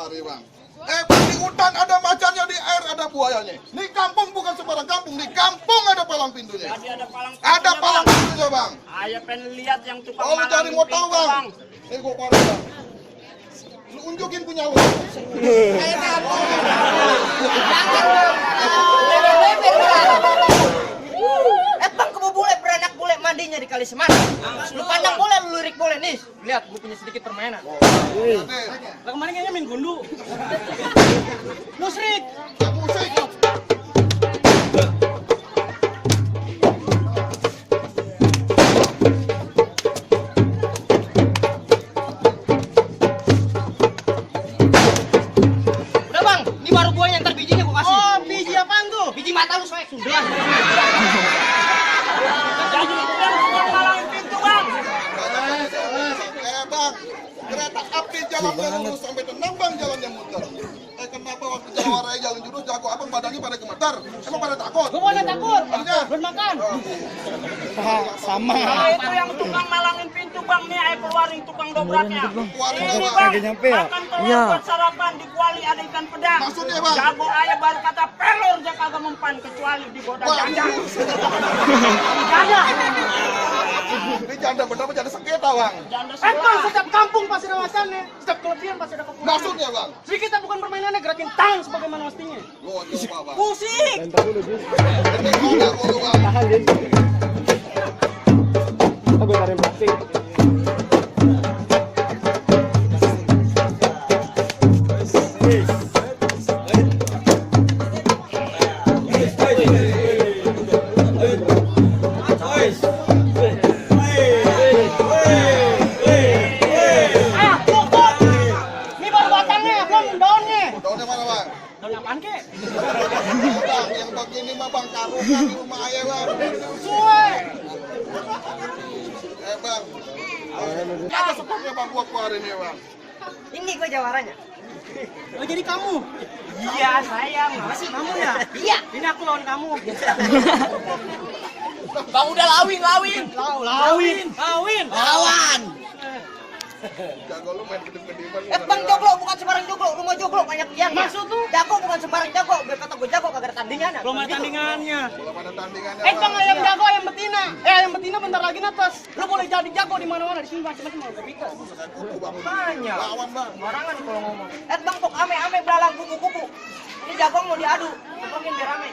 hari bang. Di hutan ada macannya, di air ada buayanya. Di kampung bukan sembarang kampung, di kampung ada palang pintunya. Ada palang pintunya bang. Ayo pengen lihat yang tukang Oh lu cari mau tahu bang. Ini gua parah bang. Lu unjukin punya lu. Bang kamu boleh beranak boleh mandinya di Kali Semana. Lu pandang boleh, lu lirik boleh nih. Lihat, gue punya sedikit permainan. Lah kemarin kayaknya main gundu. Musrik. Musik. Udah bang, ini baru buahnya, ntar bijinya gue kasih. Oh, biji apaan tuh? Biji mata lu soek sudah. Jadi tukang malangin pintu bang. Bang, kereta api jalannya lurus sampai tenang bang, jalannya muter. Kenapa waktu Jawa Raya jalan jurus jago abang badannya pada gemetar? Emang pada takut? Gue mana takut? Makanya. Belum makan. Sama. Nah, itu yang tukang malangin pintu bang nih, ayo keluarin tukang dobraknya. Ini bang, Kagak nyampe ya? makan telur Iya. buat sarapan di kuali ada ikan pedang. Maksudnya, Bang? Jago aja baru kata pelor dia kagak mempan kecuali digoda janda. Janda. Ini janda bener apa janda sengketa bang? Janda Bang, sebelah. setiap kampung pasti ada wacannya, setiap kelebihan pasti ada kekurangan. Maksudnya bang? Jadi kita bukan permainannya gerakin tangan sebagaimana mestinya. Lo coba bang. Musik. Ini ada gua bang. Tahan deh. Aku tarik plastik. Ah, pokok. Ini baru batangnya, belum daunnya. Daunnya mana bang? Daun apaan kek? Bang, yang begini mah bang karungan di rumah ayah bang. Suwe. Bang. Ada stoknya bang gua keluarin ya bang. Ini gue jawarannya. Oh, jadi kamu? Iya sayang. Masih kamu ya? Iya. Ini aku lawan kamu. Bang udah lawin. Lawin. Lawin. Lawan. Jago lu main gede-gedean. Bang joglo bukan sembarang joglo, lu mau joglo banyak yang. Maksud lu? Jago bukan sembarang jago, biar kata gue jago kagak ada tandingannya. Belum ada Gitu. tandingannya. Belum ada tandingannya Bang, ayam jago, ayam betina. Ayam betina bentar lagi natas. Lu boleh jadi jago di mana-mana, di sini macam-macam mau kepikas. Kuku bang. Banyak. Lawan bang. Barangan kalau ngomong. Bang tok ame-ame belalang kuku-kuku. Ini jago mau diadu. Mungkin biar rame.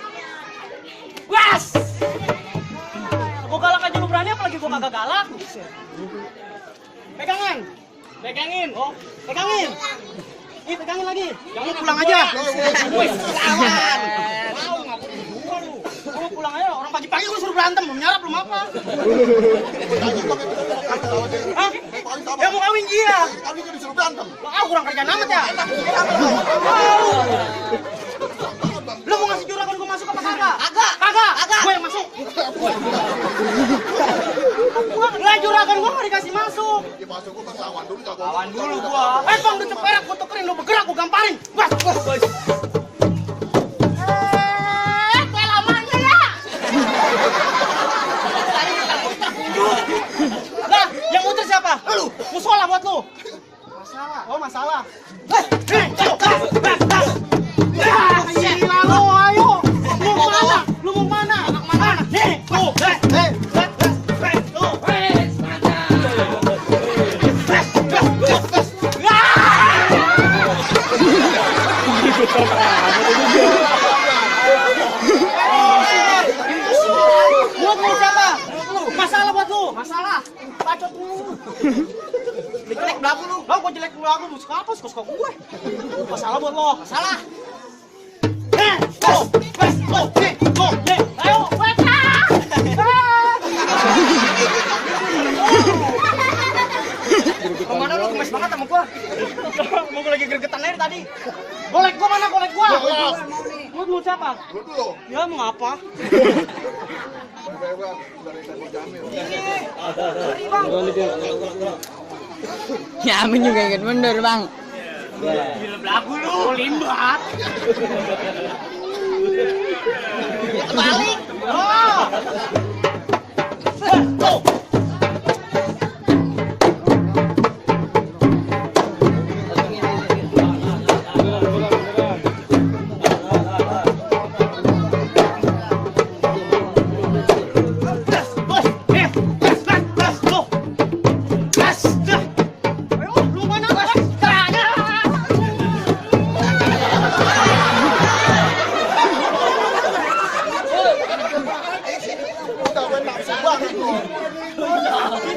Was! Gua galak aja lu berani, apalagi gua kagak galak. Pegangan. Pegangin. Oh, pegangin. Ih, pegangin lagi. Jangan pulang aja. Wih, lawan. Mau ngaku gua lu. Kamu pulang aja, orang pagi-pagi lu suruh berantem, belum nyarap belum apa. Hah? Ya mau kawin dia. Tadi kan disuruh berantem. Ah, kurang kerjaan amat ya. Lu mau ngasih juragan gua masuk apa kagak? Kagak. Kagak. Kagak. Gua yang masuk. Lah juragan gua nggak dikasih masuk. Dia masuk gua bang lawan dulu jago. Lawan dulu gua. Bang, udah ceperak gua tukerin, lu bergerak gua gamparin. Bas. Kayak lamanya ya. Lah, yang muter siapa? Lu. Musola buat lu. Masalah. Oh, masalah. Gila lu, ayo. Lu mau mana? Lu mau mana? Anak mana? Nih, tuh. Buat lu siapa? Masalah buat lu. Masalah. Bacot lu. Jelek belagu lu. Lah gua jelek belagu lu suka apa? Suka gue. Masalah buat lo. Masalah. Ayo, baca. Kemana lu gemes banget sama gua? Mau gue lagi gregetan aja tadi. Golek gua mana golek gua? Lu siapa? Gua dulu. Ya mau apa? Bang, dari Saiful Jamil. Ya, Amin juga ingin mundur, Bang. Gila belagu lu. Limbat. Balik. Oh.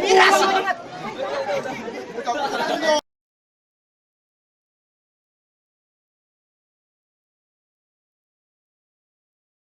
Miras.